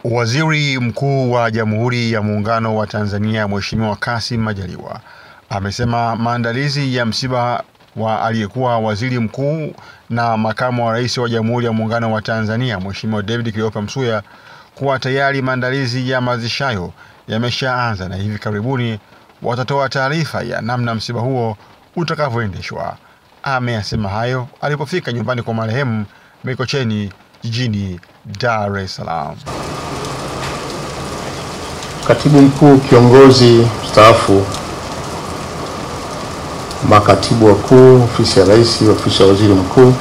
Waziri Mkuu wa Jamhuri ya Muungano wa Tanzania Mheshimiwa Kassim Majaliwa amesema maandalizi ya msiba wa aliyekuwa Waziri Mkuu na Makamu wa Rais wa Jamhuri ya Muungano wa Tanzania Mheshimiwa David Cleopa Msuya kuwa tayari maandalizi ya mazishi hayo yameshaanza na hivi karibuni watatoa taarifa ya namna msiba huo utakavyoendeshwa. Ameyasema hayo alipofika nyumbani kwa marehemu Mikocheni jijini Dar es Salaam. Katibu Mkuu Kiongozi Mstaafu, makatibu wakuu, ofisi ya Rais, ofisi ya Waziri Mkuu,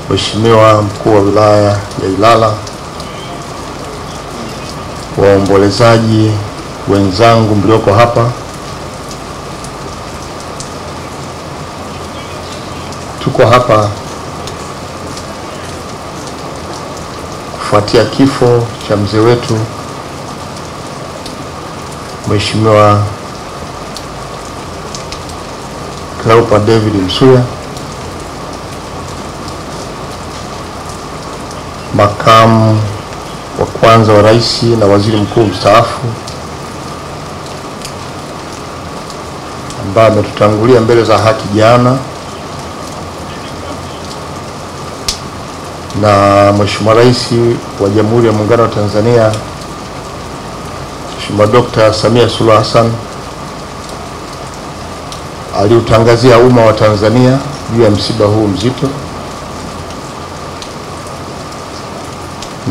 Mheshimiwa Mkuu wa Wilaya ya Ilala, waombolezaji wenzangu mlioko hapa, tuko hapa kufuatia kifo cha mzee wetu Mheshimiwa Cleopa David Msuya, makamu wa kwanza wa Rais na Waziri Mkuu mstaafu, ambaye ametutangulia mbele za haki jana, na Mheshimiwa Rais wa Jamhuri ya Muungano wa Tanzania Mheshimiwa Dr. Samia Suluhu Hassan aliutangazia umma wa Tanzania juu ya msiba huu mzito.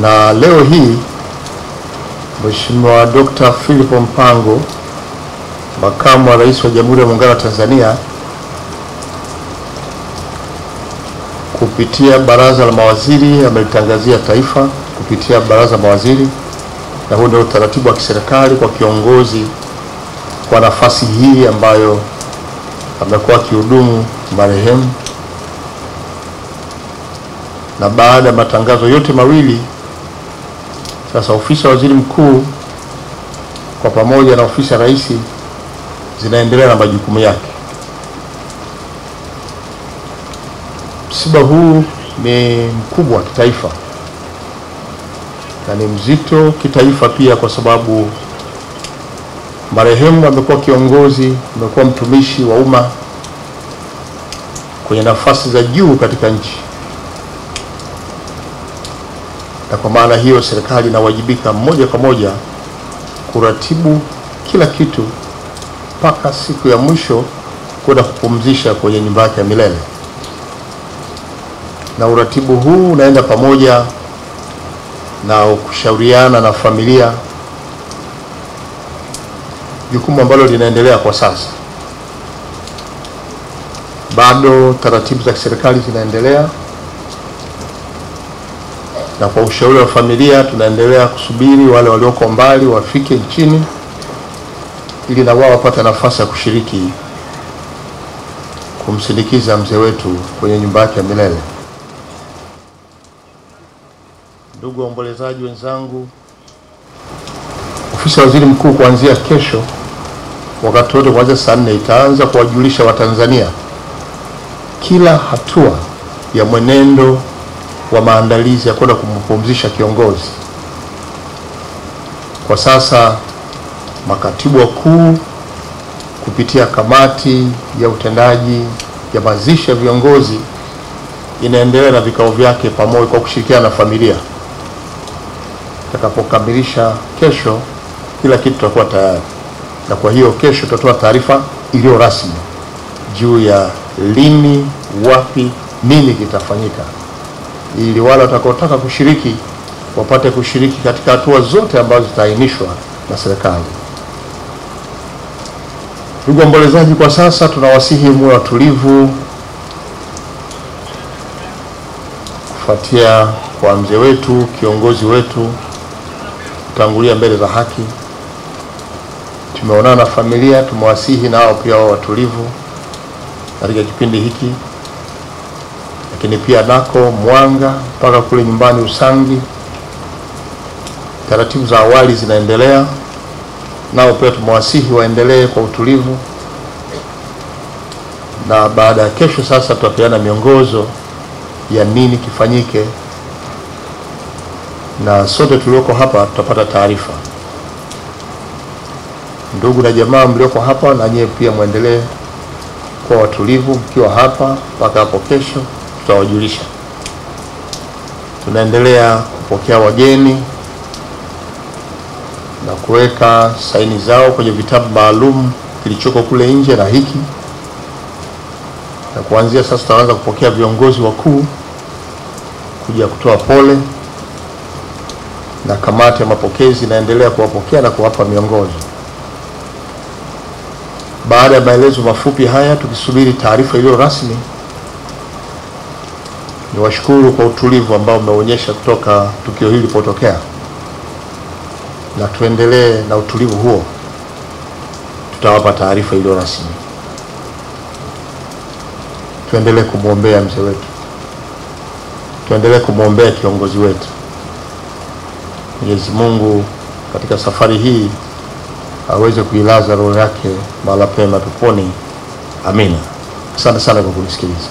Na leo hii Mheshimiwa Dr. Philip Mpango, Makamu wa Rais wa Jamhuri ya Muungano wa Tanzania, kupitia Baraza la Mawaziri amelitangazia taifa kupitia Baraza la Mawaziri, na huu ndio utaratibu wa kiserikali kwa kiongozi kwa nafasi hii ambayo amekuwa akihudumu marehemu. Na baada ya matangazo yote mawili, sasa ofisi ya Waziri Mkuu kwa pamoja na ofisi ya Rais zinaendelea na majukumu yake. Msiba huu ni mkubwa kitaifa na ni mzito kitaifa pia, kwa sababu marehemu amekuwa kiongozi, amekuwa mtumishi wa umma kwenye nafasi za juu katika nchi, na kwa maana hiyo serikali inawajibika moja kwa moja kuratibu kila kitu mpaka siku ya mwisho kwenda kupumzisha kwenye nyumba yake ya milele. Na uratibu huu unaenda pamoja na kushauriana na familia, jukumu ambalo linaendelea kwa sasa. Bado taratibu za serikali zinaendelea, na kwa ushauri wa familia tunaendelea kusubiri wale walioko mbali wafike nchini ili na wao wapate nafasi ya kushiriki kumsindikiza mzee wetu kwenye nyumba yake ya milele. Ndugu waombolezaji wenzangu, ofisi ya Waziri Mkuu kuanzia kesho wakati wote kuanzia saa 4 itaanza kuwajulisha Watanzania kila hatua ya mwenendo wa maandalizi ya kwenda kumpumzisha kiongozi. Kwa sasa makatibu wakuu kupitia kamati ya utendaji ya mazishi ya viongozi inaendelea na vikao vyake pamoja kwa kushirikiana na familia. Tutakapokamilisha kesho kila kitu kitakuwa tayari, na kwa hiyo kesho tutatoa taarifa iliyo rasmi juu ya lini, wapi, nini kitafanyika, ili wale watakaotaka kushiriki wapate kushiriki katika hatua zote ambazo zitaainishwa na serikali. Ndugu waombolezaji, kwa sasa tunawasihi muwe watulivu kufuatia kwa mzee wetu, kiongozi wetu kutangulia mbele za haki. Tumeonana na familia, tumewasihi nao pia wao watulivu katika kipindi hiki, lakini pia nako Mwanga mpaka kule nyumbani Usangi taratibu za awali zinaendelea, nao pia tumewasihi waendelee kwa utulivu. Na baada ya kesho sasa tutapeana miongozo ya nini kifanyike na sote tulioko hapa tutapata taarifa. Ndugu na jamaa mlioko hapa, na nyie pia muendelee kuwa watulivu mkiwa hapa mpaka hapo kesho, tutawajulisha. Tunaendelea kupokea wageni na kuweka saini zao kwenye vitabu maalum kilichoko kule nje na hiki, na kuanzia sasa tutaanza kupokea viongozi wakuu kuja kutoa pole, na kamati ya mapokezi inaendelea kuwapokea na kuwapa miongozo. Baada ya maelezo mafupi haya, tukisubiri taarifa iliyo rasmi, niwashukuru kwa utulivu ambao umeonyesha kutoka tukio hili lilipotokea, na tuendelee na utulivu huo. Tutawapa taarifa iliyo rasmi. Tuendelee kumwombea mzee wetu, tuendelee kumwombea kiongozi wetu. Mwenyezi Mungu katika safari hii aweze kuilaza roho yake mahala pema peponi. Amina. Asante sana kwa kunisikiliza.